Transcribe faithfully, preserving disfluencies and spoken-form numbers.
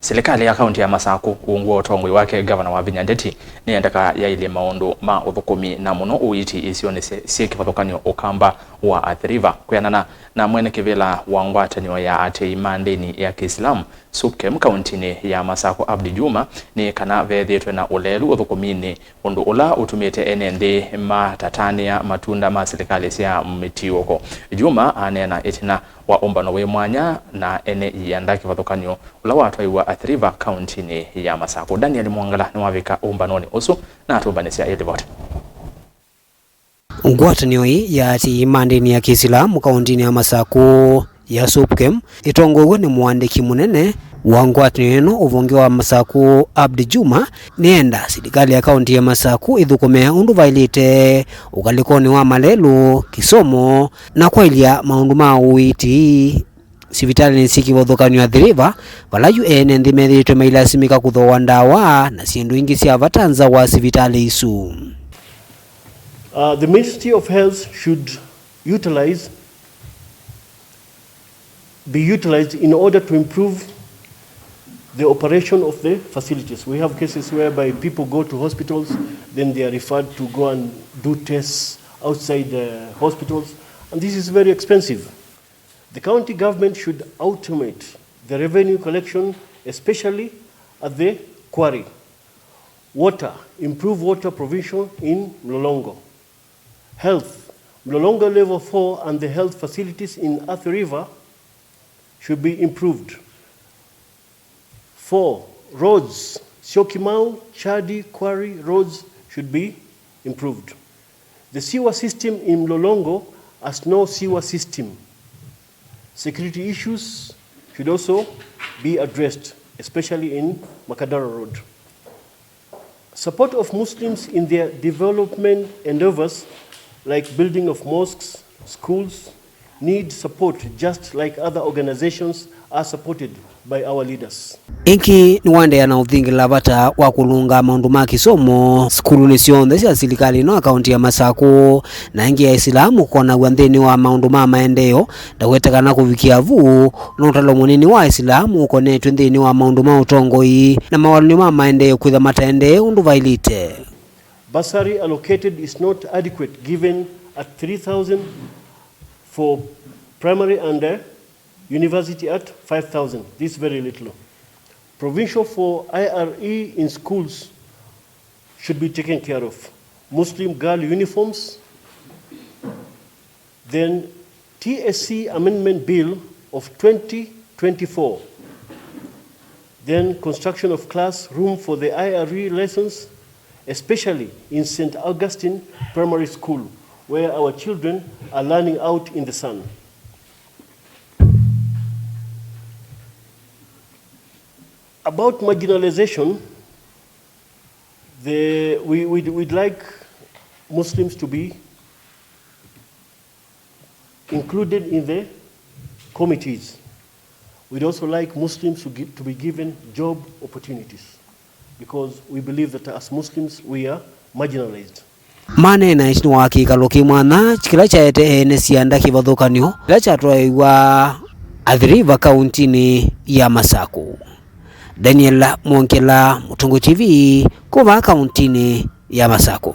Silikalĩ ya kaunti ya Masakũ, ungu wa ũtongoi wake ngavana Wavinya Ndeti, nĩyendakaa yaĩlye maũndũ ma ũthũkũmi na mũno ũiiti isionĩ syĩ, syĩ kĩvathũkany'o ũkamba wa Athi River. Kwĩanana na mwene kĩvĩla wa ngwatanĩo ya aatĩĩi ma ndĩni ya Kĩisilamu, SUPKEM, kauntinĩ ya Masakũ, Abdi Juma, nĩ kana vethĩĩtwe na ũleelu ũthũkũminĩ, ũndũ ũla ũtumĩte ene nthĩ matatanĩa matunda ma silikalĩ sya mĩtiũko. Juma aneena ĩtina wa ũmbano wĩ mwanya na ene ianda kĩvathũkany'o ũla watwaiwa Athi River kauntinĩ ya Masakũ. Daniel Mwangala nĩwavika ũmbanonĩ ũsu na atũmbanĩsya ĩ livoti. Ngwatanĩo ĩĩ ya aatĩĩi ma ndĩni ya Kĩisilamu kauntinĩ ya Masakũ ya SUPKEM ĩtongoew'e nĩ mũandĩki mũnene wa ngwatanĩo ĩno ũvonge wa Masakũ, Abdi Juma, nĩenda silikalĩ ya kaunti ya Masakũ ĩthũkũme ũndũ vaĩlĩte ũkalĩkonĩ wa malelũ, kĩsomo, na kwaĩlya maũndũ ma ũiiti sivitalĩnĩ syĩ kĩvathũkany'o Athi River, vala yu ene nthĩ methĩĩtwe mailasimĩka kũthooa ndawa na syĩndũ ingĩ sya vata nza wa sivitalĩ isu. Uh, the Ministry of Health should utilize, be utilized in order to improve the operation of the facilities. We have cases whereby people go to hospitals, then they are referred to go and do tests outside the hospitals, and this is very expensive. The county government should automate the revenue collection, especially at the quarry. Water, improve water provision in Mlolongo. Health, Mlolongo Level four and the health facilities in Athi River should be improved. Four, roads, Syokimau, Chadi, Quarry roads should be improved. The sewer system in Mlolongo has no sewer system. Security issues should also be addressed, especially in Makadara Road. Support of Muslims in their development endeavors, like building of mosques, schools, need support just like other organizations are supported by our leaders. Ĩngĩ nĩwaendeea na ũthingĩla vata wa kũlũnga maũndũ ma kĩsomo sukulunĩ syonthe sya silikalĩ ĩno ya kaunti ya Masakũ, na ĩngĩ ya Aisilamu kũkonaw'a nthĩnĩ wa maũndũ ma maendeeo, ndaweta kana kũvikĩa vu, no ũtalo mũnini wa Aisilamu ũkonetw'e nthĩnĩ wa maũndũ ma ũtongoi na mawalany'o ma maendeeo kwĩtha mataendee ũndũ vaĩlĩte. Bursary allocated is not adequate given at three thousand for primary and, uh, university at five thousand. This is very little. Provincial for I R E in schools should be taken care of. Muslim girl uniforms, then T S C Amendment Bill of twenty twenty-four, then construction of classroom for the I R E lessons, especially in Saint Augustine Primary School, where our children are learning out in the sun. About marginalization, the, we, we'd, we'd like Muslims to be included in the committees. We'd also like Muslims to, gi- to be given job opportunities, because we believe that as Muslims we are marginalized. Maneena ĩtina wa kĩkalo kĩ mwanya kĩla kyaete ene sianda kĩvathũkany'o kĩla kyatwaĩwa Athi River kauntinĩ ya Masakũ. Daniel Mwongela, Mũtũngũ T V, kuma kauntinĩ ya Masakũ.